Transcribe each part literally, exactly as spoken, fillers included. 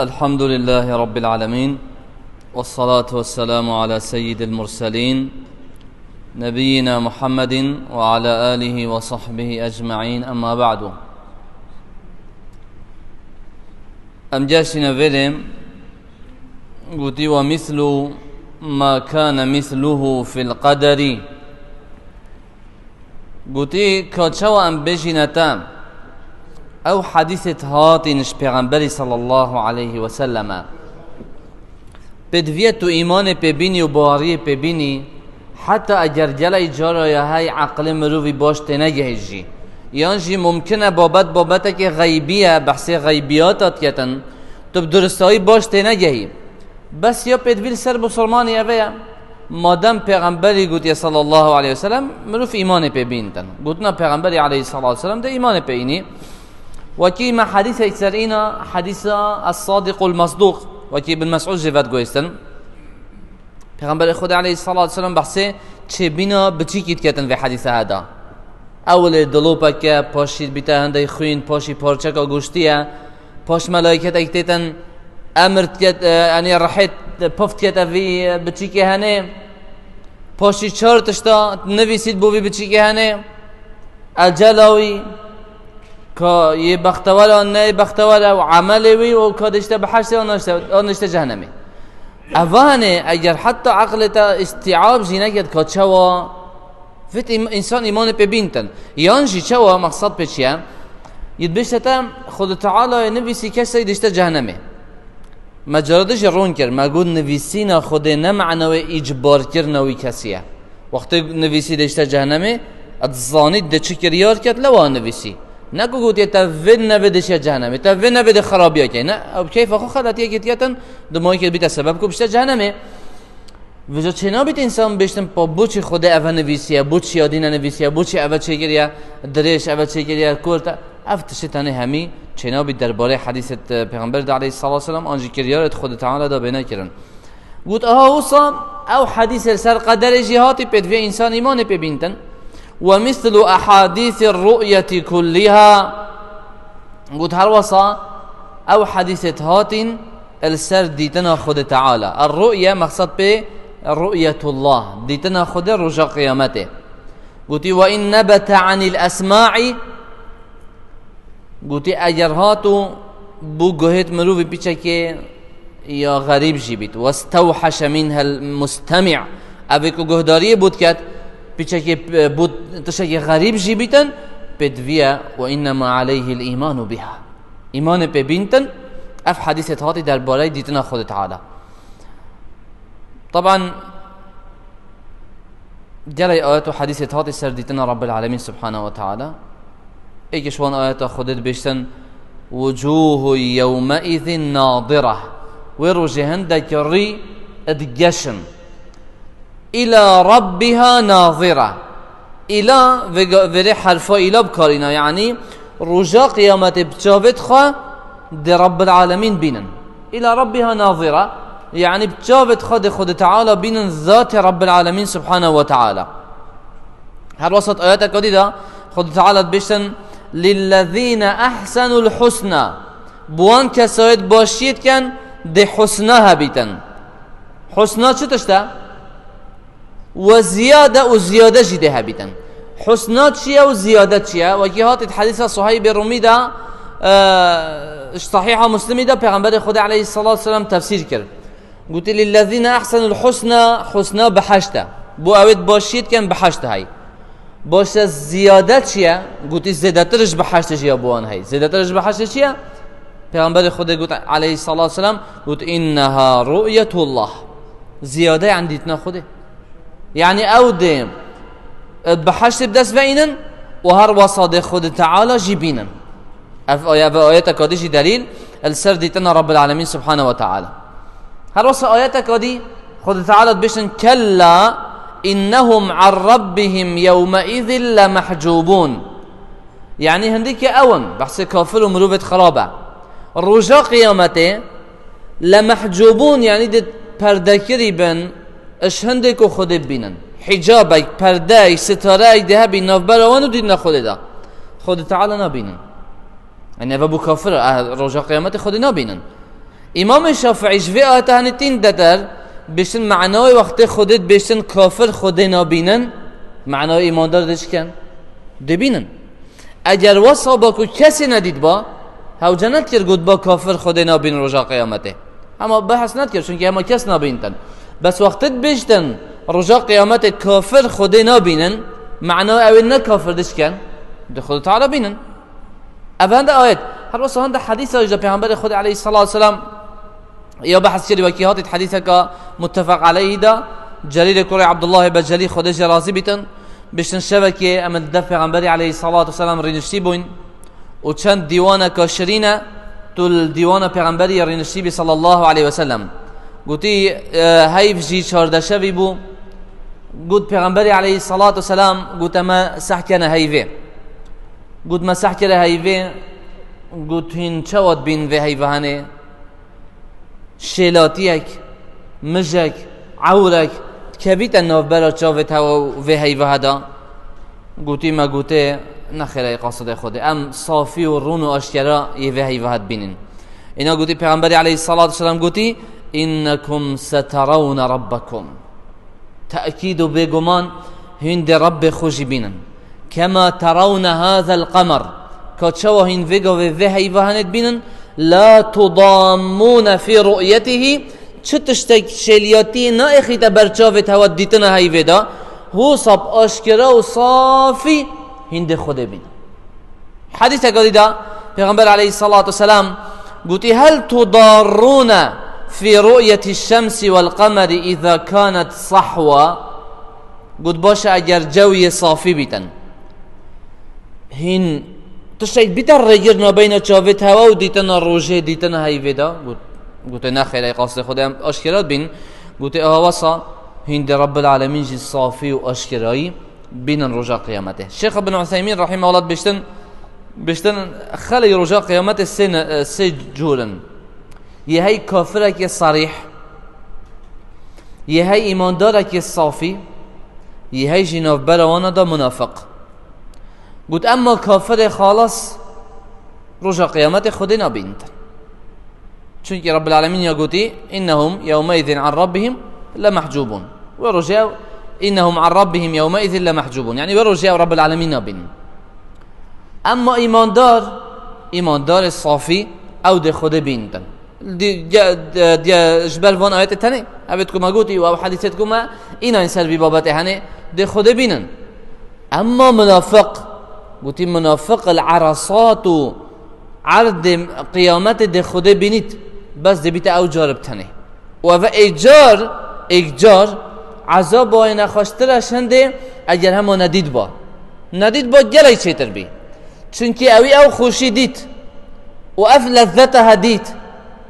الحمد لله رب العالمين، والصلاة والسلام على سيد المرسلين، نبينا محمد وعلى آله وصحبه أجمعين، أما بعد. Em geştîne vêrê, gotî: "ومثل ما كان مثله في القدر." Gotî: "Ka çawa em bêjîne te, ew hedîsêt hatîn ji Pêxemberî sallallahu aleyhi ve selleme, pêdiviyê tu îmanê pê bînî û baweriyê pê bînî, heta eger gelek cara ya hey eqlê mirovî baş tênegehî jî, yan jî mumkin e babet babetekê xeybî ye, behsê xeybiyata diketin, tu bi duristayî baş tênegehî. Bes ya pêdivî li ser Musulmanî eve ye, madem Pêxemberî gotiye sallallahu aleyhi ve sellem, mirov îmanê pê bîntin." Gotina Pêxemberî aleyhissalatu vesselam de îmanê pê înî. Wekî me hedîsek ser îna, hedîsa Es-Sadiqul Masduq, wekî Ibn Mes'ud jê ve diguhêstin. Pêxemberê Xwedê aleyhissalatu vesselam behsê çêbîna biçîkî diketin vê hedîsa heda. Ewilê dilopeke, paşî dibîte hindek xwîn, paşî parçeka goştî ye, paş melaîketek têtin emir diket, e, yanî rihêt pif dikete vî biçîkê henê, paşî çar tişta nivîsît bo vî biçîkê henê, ecela wî, ka yê bextewer an ne yê bextewer e, û emelê wî û ka dişte bihiştê an nişte, an nişte cehennemê. Eva henê, eger heta eqlê te îstîab jî neket ka çawa vit im-, însan îmanê pê bîntin. Yan jî çawa, mexsed pê çi ye? Yê dibêjte te, Xwedê Teala yê nivîsî kesek dişte cehennemê. Me cara din jî rûn kir, me got nivîsîna Xwedê ne mena wê îcbarkirina wî kesî ye. Wextê nivîsî dişte cehennemê, et zanît de çi kiryar ket, lewa nivîsî. Ne ku gotiye te vê nevê dişiye cehennemê, te vê nevê de xerabiya key. Ne, ew keyfa xwe xeletiyekê diketin, dimayekê dibîte sebeb ku bişte cehennemê. Vêca çênabît însan bêştin pa boçî Xwedê eve nivîsiye, boçî ya dîne nivîsiye, boçî eve çêkiriye dirêj, eve çêkiriye kurt. Ev tiştê tenê hemî çênabît derbarê hedîsêt, e, Pêxember de aleyhissalatu vesselam an jî kiryarêt Xwedê Teala de bêne kirin. Got, aha wisa ew hedîsê li ser qederê jî hatî pêdivê însan îmanê pê bîntin. "ومثل أحاديث الرؤية كلها." Got, her wisa ew hedîsêt hatîn li ser dîtina Xwedê Teala. Er-ru'ye, mexsed pê ru'yetullah, dîtina Xwedê roja qiyametê. Gotî, "وإن نبت عن الأسماع." Gotî, eger hat û bû guhêt mirovî piçekê ya xerîb jî bît. "واستوحش منها المستمع." Evê ku guhdariyê bû diket, piçekê, bû tiştekê xerîb jî bîtin, pêdivî ye, "وإنما عليه الإيمان بها." Îmanê pê bîntin, ev hedîsêt hatî derbareyê dîtina Xwedê Teala. Taban, gelek ayet û hedîsêt hatî ser dîtina Rabbil Alemîn Subhanehu ve Teala. Êkê ji wan ayeta Xwedê dibêjtin, "وجوه يومئذ ناضرة." Wê rojê hindek rî digeşin. "إلى ربها ناظرة." Îla, vê ga-, vêrê herfa îla bikarîna, yanî roja qiyametê bi çavêt xwe dê Rabbil Alemîn bînin. "إلى ربها ناظرة", yanî bi çavêt xwe dê Xwedê Teala bînin, zatê Rabbil Alemîn Subhanehu ve Teala. Her wesat ayeteka dî de Xwedê Teala dibêjtin, "للذين أحسنوا الحسنى." Bi wan kesayêt başiyê dikin, dê husna hebîtin. Husna çi tişt e? "وزيادة", û ziyade jî dê hebîtin. Husna çi ye û ziyade çi ye? Wekî hatî di hedîsa Suheybê Rumî de, e, ji Sahîha Muslimî de Pêxemberê Xwedê aleyhissalatu vesselam tefsîr kir. Gotî, "للذين أحسنوا الحسنى", husna biheşt e. Bo ewêt başiyê dikin biheşt hey. Baş e, ziyade çi ye? Gotî, zêdetir ji biheştê jî ya bo wan hey. Zêdetir ji biheştê çi ye? Pêxemberê Xwedê got, aleyhissalatu vesselam, got, "إنها رؤية الله." Ziyade, yanî dîtina Xwedê. Yanî ew dê, e, biheştê bi dest ve înin û her wesa dê Xwedê Teala jî bînin. Ev aye-, ev ayeteka dî jî delîl li ser dîtina Rabbil Alemîn Subhane ve Teala. Her wesa ayeteka dî Xwedê Teala dibêjin, "كلا إنهم عن ربهم يومئذ لمحجوبون." Yanî hindikî ew in, behsê kafir û mirovêt xirab e. Roja qiyametê, lemehcûbûn, yanî di perdekirî bin, ji hindê ku Xwedê bibînin. Hicabek, perdeyek, sitareyek dê hebî navbera wan û dîtina Xwedê de. Xwedê Teala nabînin. Yanî ev bû kafir, eh, roja qiyametê Xwedê nabînin. Îmamê Şafîî ji vê ayeta hanê tîn de der, bêştin manayê wextê Xwedê dibêştin kafir Xwedê nabînin, manayê îmandar dê çi ken? Dibînin. Eger wesa ba ku kesê nedîtba, hewce nedikir gotba kafir Xwedê nabînin roja qiyametê. Hema behs nedikir, çunkî hema kes nabîntin. Bes wextê dibêştin roja qiyametê kafir Xwedê nabînin, mana ew ê ne kafir dê çi ken? Dê Xwedê Teala bînin. Ev hende ayet. Her wisa hende hedîsa jî de Pêxemberê Xwedê aleyhissalatu vesselam ya behs kirî, wekî hatî hedîseka muttefeq aleyhî de, Celîlê kurê Abdullahê Becelî, Xwedê jê razî bîtin, bêştin şevekê em li dev Pêxemberî aleyhissalatu vesselam rîniştî bûyn û çend dîwaneka şirîne tu li dîwana Pêxemberî rîniştî bî sallallahu aleyhi ve sellem. Gotî, e, heyv jî çardeh şevî bû. Got Pêxemberî aleyhissalatu vesselam, got, "Em me seh kene heyvê." Got, "Me seh kire heyvê." Got, "Hîn çawa dibîn vê heyva hanê?" Şêlatiyek, mijek, ewrek dikevîte navbera çavê te û vê heyva heda? Gotî, "Me gotê, nexêre ê qasidê Xwedê. Em safî û rûn û aşkera yê vê heyva he dibînin." Îna gotî, Pêxemberî aleyhissalatu vesselam gotî, "Înnekum seterawne rabbekum." Tekîd û bêguman hîn dê Rebbê xwe jî bînin. "Kema terawne hazel qemer." Ka çawa hîn vê gavê vê heyva hanê dibînin, "La tudammûne fî ru'yetihî." Çi tiştek şêliyatî naêxîte ber çavê te hewa dîtina heyvê de, hûsa bi aşkera û safî hîn dê Xwedê bînin. Hedîseke dî de Pêxember aleyhissalatu vesselam gotî, "Hel tudarrûne fî ru'yetî şemsî wel qemeri îza kanet sahwa?" Got, "Baş e eger cewiyê safî bîtin, hîn tiştek bîte rêgir nabeyna çavê te hewa û dîtina rojê, dîtina heyvê de?" Got, gotê, "Nexêr, ey qasdê Xwedê em aşkera dibîn." Gotê, "Aha wesa hîn dê Rabbil Alemîn jî safî û aşkerayî bînin roja qiyametê." Şêx Ibn Useymîn rahimehullah bêştin, bêştin xelê roja qiyametê sê ne-, sê cûr in. Yê hey kafirekê serîh, yê hey îmandarekê safî, yê hey jî navbera wana de munafiq. Got, emma kafirê xalas roja qiyametê Xwedê nabînitin. Çunkî Rabbil Alemîn ya gotî, "Innehum yewmeizin an rabbihim lemehcûbûn." Wê rojê ew, "Innehum an rabbihim yewmeizin lemehcûbûn." Yanî wê rojê ew Rabbil Alemîn nabînin. Emma îmandar, îmandarê safî, ew dê Xwedê bînitin. Di-, diye, diye, diye ji ber van ayetê tenê, ev ê ku me gotî û ew hedîsê ku me înan ser vî babetê hene, dê Xwedê bînin. Emma munafiq, gotî munafiq li erasat û erdê qiyametê dê Xwedê bînît, bes dê bîte ew car bi tenê. Û ev ê car, êk car, ezaba wê nexweştir e şendê eger hema nedît ba. Nedît ba gelek çêtir bî. Çunkî ewî ew xweşî dît û ev lezzete he dît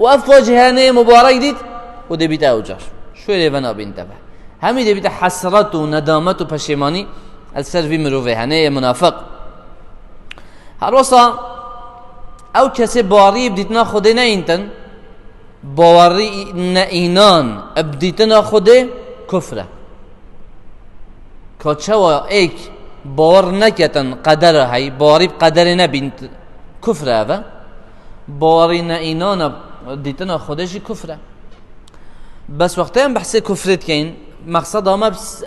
û ev facihaneyê mubarek dît û dê bîte ew car. Şûrê ve nabînte ve. Hemî dê bîte hesret û nedamet û peşêmanî li ser vî mirovê hene yê munafiq. Her wisa ew kesê barî bi dîtina Xwedê neyîntin, bawerî neînan bi dîtina Xwedê kufr e. Ka çawa êk bawer neketin qedera hey, bawerî bi qederê nebîn, kufr e ev e. Bawerî neînana dîtina Xwedê jî kufr e. Bes wextê em behsê kufrê dikeyin, mexseda me bs-,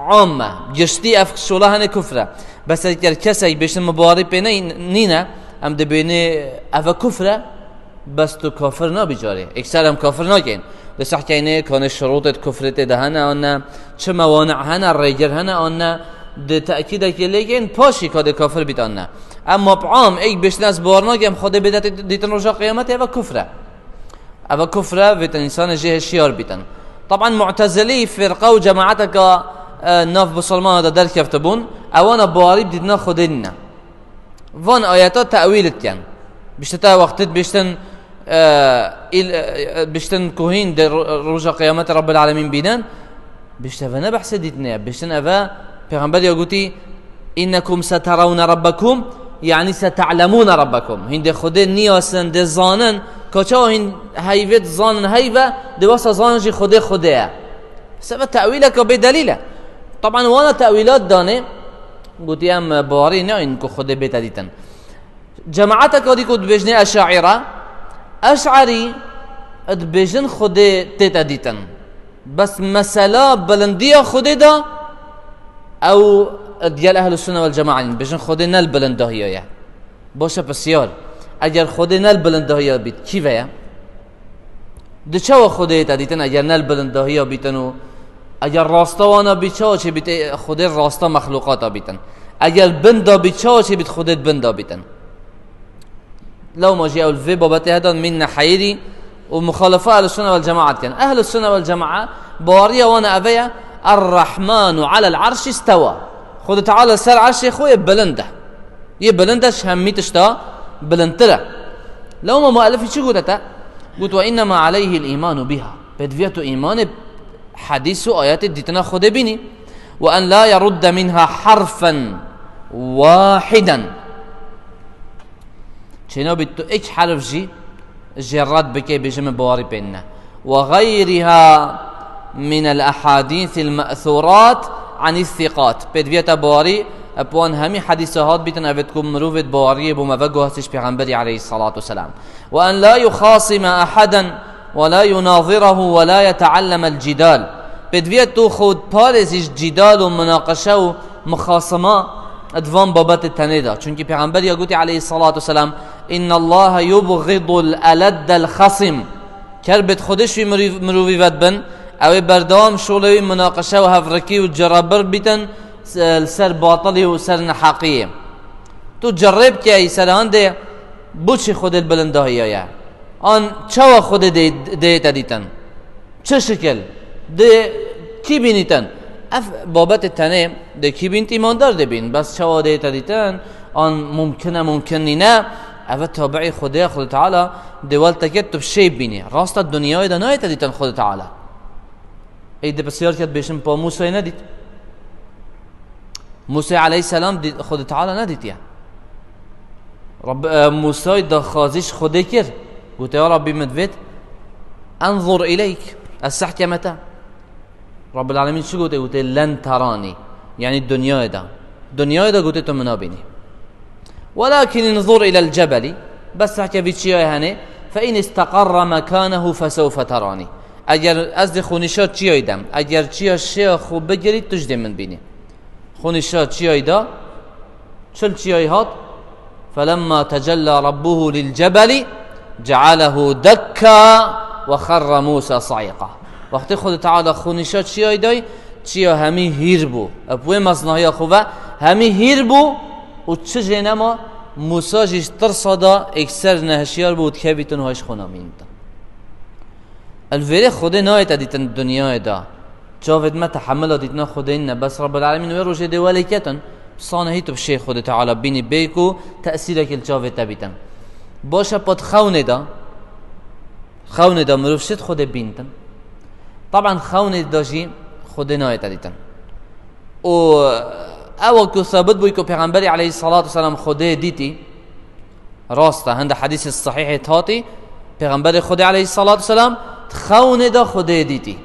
am e, giştî ev şola hene kufr e. Bes eger kesek bêşin min bawerî pê ne-, nîne, em dibênê ev e kufr e, bes tu kafir nabî carê. Êkser em kafir nakin. Di sehkeynê kanê şirûtê di kufrê tê de hene an ne, çi mewani'e hene, rêgir hene an ne, di tekîdekê lê kên, paşî ka dê kafir bît an ne. Emma bi am, êk bêştin ez bawer nakim, Xwedê bê dîtin roja qiyametê, ev e kufr e. Ev e kufr e, vêtin însanê jê hişyar bîtin. Taban Mu'tezilî, firqa û cemaeteka, e, nav bisilmana de derkeftibûn, ewana bawerî bi dîtina Xwedê nîne. Van ayeta tewîl dikin. Bişte te wextê dibêştin, e, îl-, e, biştin ku hîn dê ro-, roja qiyametê Rabbil Alemîn bînin. Bişte ve ne behsê dîtinê ye. Biştin eve Pêxember ya gotî, "Înnekum seterawne rabbekum", yanî sete'lemûne rabbekum. Hîn dê Xwedê niyasin, dê zanin. Ka çawa hîn heyvê dizanin heyv e, dê wesa zanin jî Xwedê Xwedê ye. Sebe tewîleke bê delîl e. Taban wana tewîlat danê, gotî em bawerî nayîn ku Xwedê bête dîtin. Cemaeteke dî ku dibêjnê Eşaîre, Eş'erî, dibêjin Xwedê tête dîtin. Bes mesela bilindiya Xwedê de ew digel Ehlus Sunne vel Cema'a nîn. Dibêjin Xwedê ne li bilindahiya ye. Baş e pisyar. Eger Xwedê ne li bilindahiya bît, kî ve ye? Di çawa Xwedê tête dîtin eger ne li bilindahiya bîtin û eger rasta wana bît, çawa çê bît, ê, Xwedê rasta mexlûqata bîtin? Eger bin da bît, çawa çê bît Xwedê di bin da bîtin? Lewma jî ew li vê babetê hedan mînne heyirî û muxalefa Ehlus Sunne vel Cema'a dikin. Ehlus Sunne vel Cema'a baweriya wan ev e, Er-Rahmanu alel arşi istewa. Xwedê Teala ser erşê xwe yê bilind e. Yê bilind e, ji hemî tişta bilindtir e. Lewma muellifî çi gote te? Got, "Ve innema aleyhil îmanu biha." Pêdiviya tu îmanê hedîs û ayetê dîtina Xwedê bînî. "Ve en la yerudde minha harfen wahiden." Çênabî tu êk herf jî jê red bike, bêje min bawerî pê nîne. "Ve gayriha minel ehadîsil me'thurat anîs thiqat." Pêdiviya te bawerî bi wan hemî hedîsa hat bîtin, evêt ku mirovêt baweriyê bo me veguhastî ji Pêxemberî aleyhissalatu vesselam. "Ve en la yuxasime ehaden ve la yunazirahu ve la yeteallemel cidal." Pêdiviya tu xwe parêzî ji cidal û munaqeşe û muxasima di van babetê tenê de. Çunkî Pêxember ya gotî aleyhissalatu vesselam, "Innallaha yubghidul eleddel xasim." Ker bêt Xwedê ji wî mirîv-, mirovî vedibin, ew ê berdewam şolê wî munaqeşe û hevrikî û cirabir bîtin, s-, li ser batilî û ser neheqiyê. Tu cerê bike, î ser handê bo çi Xwedê li bilindahiya ye? An çawa Xwedê dê, dê te dîtin? Çi şikil? Dê kî bînîtin? Ev babetê tenê dê kî bînît, îmandar dê bîn. Bes çawa dê te dîtin? An mumkin e, mumkin nîne. Ev e tabiî Xwedê ye, Xwedê Teala dê wel te kir tu bi şêy bînî. Rasta dinyayê de nayê te dîtin Xwedê Teala. Ey dê pisyar ket bêşin pa Musayê nedît. Musê aleyhisselam dî-, Xwedê Teala nedîtiye. Rab-, e, Musayê daxwazî ji Xwedê kir. Gote, "Ya Rabbî, min divêt enzur ileyk, ez sehkeme te." Rabbul Alemin çi gote? Gote, "Len teranî." Yanî dinyayê de. Dinyayê de gote, "Tu min nabînî." "Welakin inzur ilel cebelî." Bes heke vî çiyayê henê, "fe in isteqarra mekanehu fesewfe teranî." Eger ez dê xwe nîşa çiyayê dem, eger çiya şêya xwe bigirî, tu jî dê min bînî. Xwe nîşa çiyayê da, çil çiyayê hat, "Felemma tecella rabbuhu lil cebelî cealehu dekka ve xerra Musa sa'iqa." Wextê Xwedê Teala xwe nîşa çiyayê dayî, çiya hemî hîr bû. Bi wê meznahiya xwe ve hemî hîr bû û çi jê nema, Musa jî ji tirsa da êkser nehişyar bû û dikevîtin û hay ji xwe namînitin. Li vêrê Xwedê nayê te dîtin dinyayê de. Çavêt me tehemila dîtina Xwedê nîne, bes Rabbul Alemin wê rojê dê welê ketin. Sanehî tu bi şê Xwedê Teala bînî bê ku tesîrekê li çavê te bîtin. Baş e pat xewnê de, xewnê de mirov şêt Xwedê bîntin. Taban xewnê de jî Xwedê nayê te dîtin. Û ewa ku sabit bûy ku Pêxemberî aleyhissalatu vesselam Xwedê dîtî, rast e, hinde hedîsê sehîhê hatî, Pêxemberê Xwedê aleyhissalatu vesselam di xewnê de Xwedê dîtî.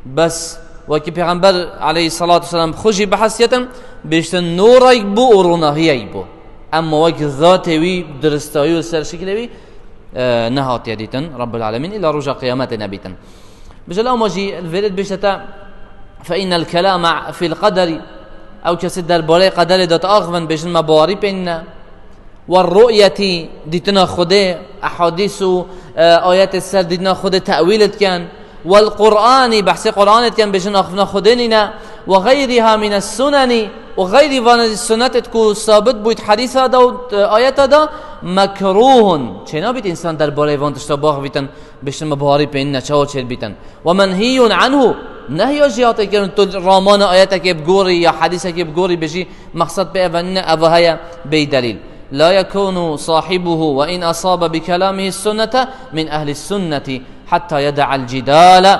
Bes wekî Pêxember aleyhissalatu vesselam xwe jî bihesiyetin, bêştin nûrek bû û ronahiyek bû. Emma wek zatê wî, diristayî û ser şikilê wî, e, nehatiye dîtin Rabbul Alemin, îla roja qiyametê nebîtin. Bije lewma jî li vêrê dibêje te, "Fe innel kelame fil qederi." Ew kesê derbarê qederê de diaxivin, bêjin me bawerî pê nîne. "Ve ru'yeti", dîtina Xwedê, ehadîs û, e, ayetê ser dîtina Xwedê tewîl dikin. "Vel Qur'ani", behsê Qur'anê dikin, bêjin axivina Xwedê nîne. "Ve gayriha mines suneni", û xeyrî vana jî sunetê ku sabit bûyt hedîsa de û, e, ayeta de, "mekruhun". Çênabît însan derbarê van tişta biaxivîtin. Bêştin me bawerî pê nîne, çawa çêdibîtin. "Ve menhiyun anhu", nehya jî hate kirin, tu ramana ayetekê bigorî ya hedîsekê bigorî bêjî, mexsed pê eve nîne, eve heye bêyî delîl. "La yekunu sahibuhu ve in asabe bi kelamihi sunnete min ehli sunneti hatta yeda'el cidale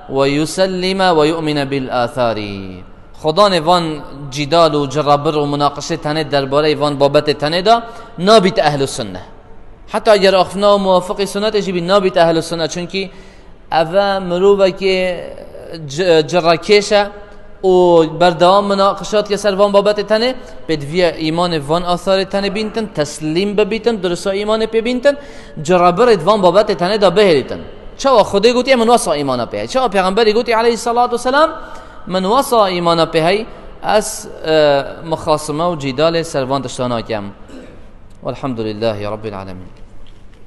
ve yusellime ve yu'mine bil athari." Xwedanê van cîdal û cirabir û munaqişê tenê derbareyê van babetê tenê de nabît ehlu sunne. Heta eger axifna û muwafiqî sunnetê jî bî, nabît ehlu sunne. Çunkî ev e mirovekê ci-, cirekêş e û berdewam munaqişat ke ser van babetê tenê, pêdiviye îmanê van asarê tenê bîntin, teslîm bibîtin, durisa îmanê pê bîntin, cirabirê di van babetê tenê de bihêlîtin. Çawa Xwedê gotiye min wesa îmana pê hey? Çawa Pêxemberî gotiye aleyhissalatu vesselam min wesa îmana pê hey? Ez e, mixasime û cîdalê ser van tişta nakem. Velhamdulillahî Rabbil alemin.